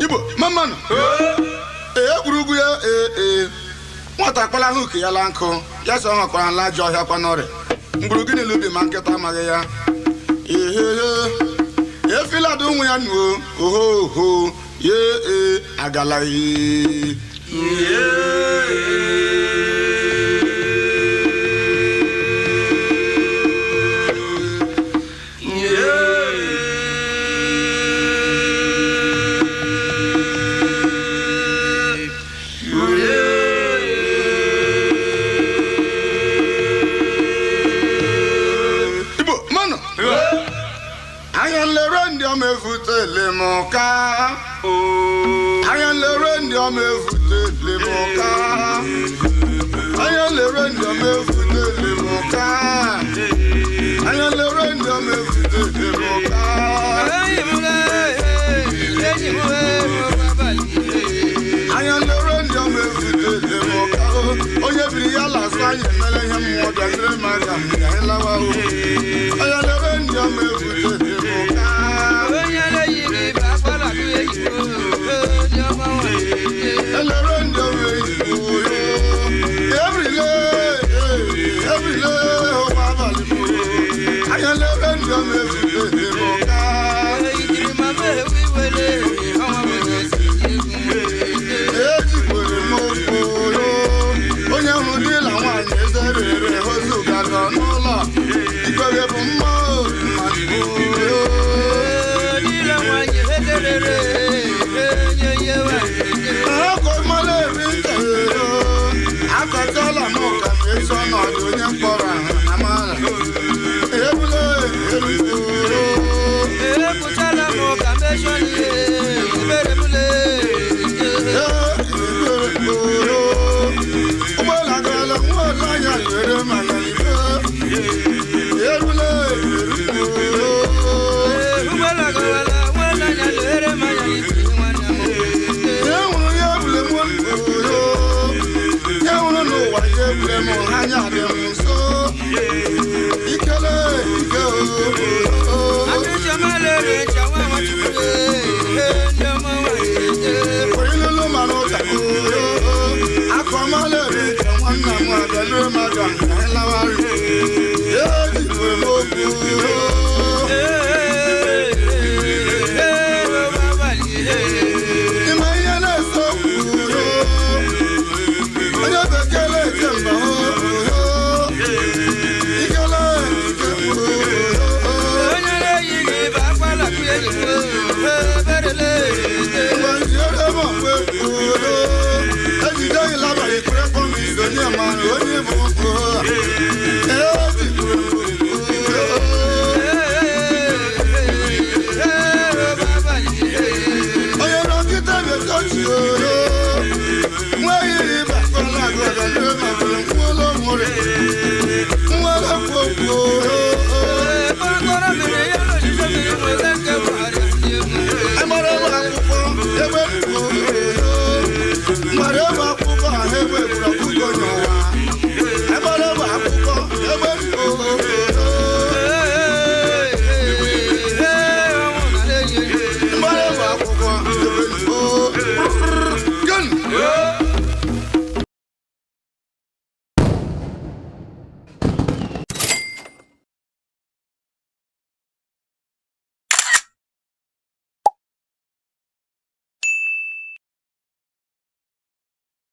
Igbo mmanụ egwurugwu ya ee nwata akpala ahụ ke ya la nkụ ya sọ nwakwara nla ajọ ọhịa kwa n'ọrịa mgburu gịnị lubi ma nkịta amaghị ya ehehe efilada ụmụ ya nuo ohoho ye ee agala ee. Anya nlere ndị ọma evutele m ka anya nlere ndị ọma evutele m ka anya nlere ndị ọma evutele m ka anya nlere ndị ọma evutele m ka onye biri ya lasụ anyị emere ihe mmụọ bịaziri m aka m ga ịlawa o anya nlere ndị ọma evutele m ka onye hụrụ di na nwaanyị ezerere ozuga nọ n'ụlọ ikpere bụ mma akọtala m ka m eso ọnọdụ onye mkpọrọ ahụ na mara ebule epụtala m ka m eso ihe ebere mule ụgbọala gara nwa anya lere manya ibe erule ụgbọala gara nwa anya lere manya ibe nwanne m enwuru ya ebule m ya hụrụ n'ụwa ya ebule m anya dị m nso ikele ike ilulu mara ụka akọmalere nke nwanna m abịalue m aga m lawarị ejikwe m okwu.